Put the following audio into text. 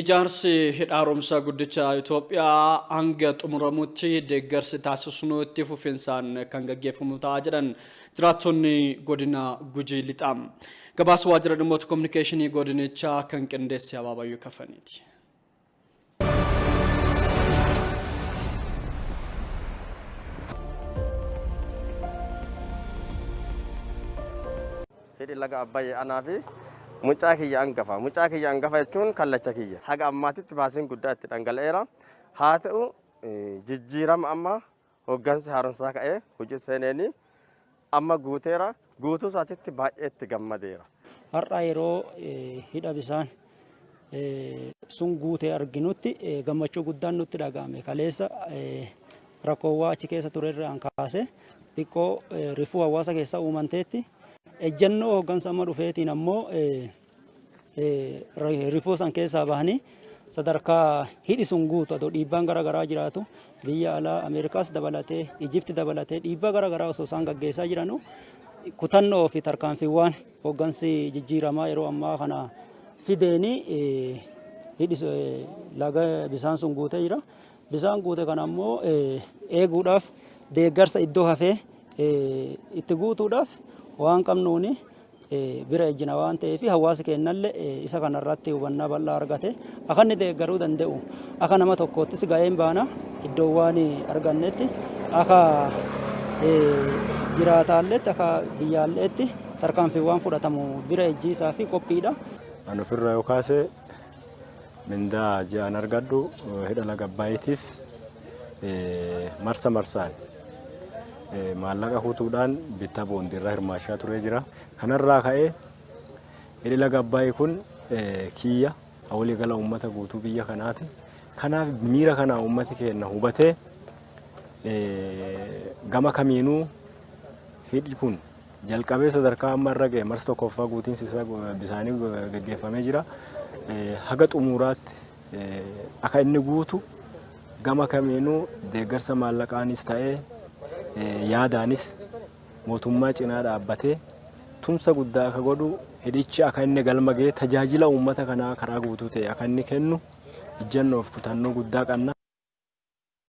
Ijaarsi hidha haaromsaa guddicha Itoophiyaa hanga xumuramutti deeggarsi taasisnu itti fufinsaan kan gaggeeffamu ta'a jedhan jiraattonni godina Gujii Lixaa. Gabaasa waajjira dhimmoota kominikeeshinii godinichaa kan qindeesse Abaabayyuu Kafaniiti. Hidhi laga Abbayya anaa fi mucaa kiyya angafa. Mucaa kiyya angafa jechuun kallacha kiyya. Haga ammaatitti baasiin guddaa itti dhangala'eera. Haa ta'u jijjiirama amma hoggansi haaromsaa ka'ee hojii seeneenii amma guuteera. Guutuu isaatitti baay'ee itti gammadeera. Har'a yeroo hidha bisaan sun guutee arginutti gammachuu guddaan nutti dhaga'ame. Kaleessa rakkoowwan achi keessa ture irraan kaasee xiqqoo rifuu hawaasa keessa uumanteetti. Ejjennoo hoggansa amma dhufeetiin ammoo rifuu san keessaa bahanii sadarkaa hidhi sun guutu adoo dhiibbaan gara garaa jiraatu biyya alaa Ameerikaas dabalatee Ijipti dabalatee dhiibbaa gara garaa osoo isaan gaggeessaa jiranu kutannoo fi tarkaanfiiwwan hoggansi jijjiiramaa yeroo ammaa kana fideeni hidhi laga bisaan sun guutee jira. Bisaan guute kana ammoo eeguudhaaf deeggarsa iddoo hafee itti guutuudhaaf waan qabnuuni bira ejjina waan ta'eef hawaasi keennalle isa kanarratti hubannaa bal'aa argate akka inni deeggaruu danda'u akka nama tokkoottis ga'een baana iddoowwan argannetti akka jiraataalletti akka biyyaalleetti tarkaanfiiwwan fudhatamu bira ejjiisaa fi qophiidha. An ofirraa yoo kaase mindaa ji'aan argadhu hidha laga Abbaayitiif marsa marsaan maallaqa kutuudhaan bittaa boondii irraa hirmaachaa turee jira. Kanarraa ka'ee hidhi laga Abbaayii kun kiyya walii gala uummata guutuu biyya kanaati. Kanaaf miira kanaa uummati keenya hubatee gama kamiinuu hidhi kun jalqabee sadarkaa amma irra ga'e marsa tokkoffaa guutiinsi isaa bisaanii gaggeeffamee jira. Haga xumuraatti akka inni guutu gama kamiinuu deeggarsa maallaqaanis ta'ee yaadaanis mootummaa cinaa dhaabbatee tumsa guddaa akka godhu hidhichi akka inni galma ga'ee tajaajila uummata kanaa karaa guutuu ta'e akka inni kennu ijjannoof kutannoo guddaa qabna.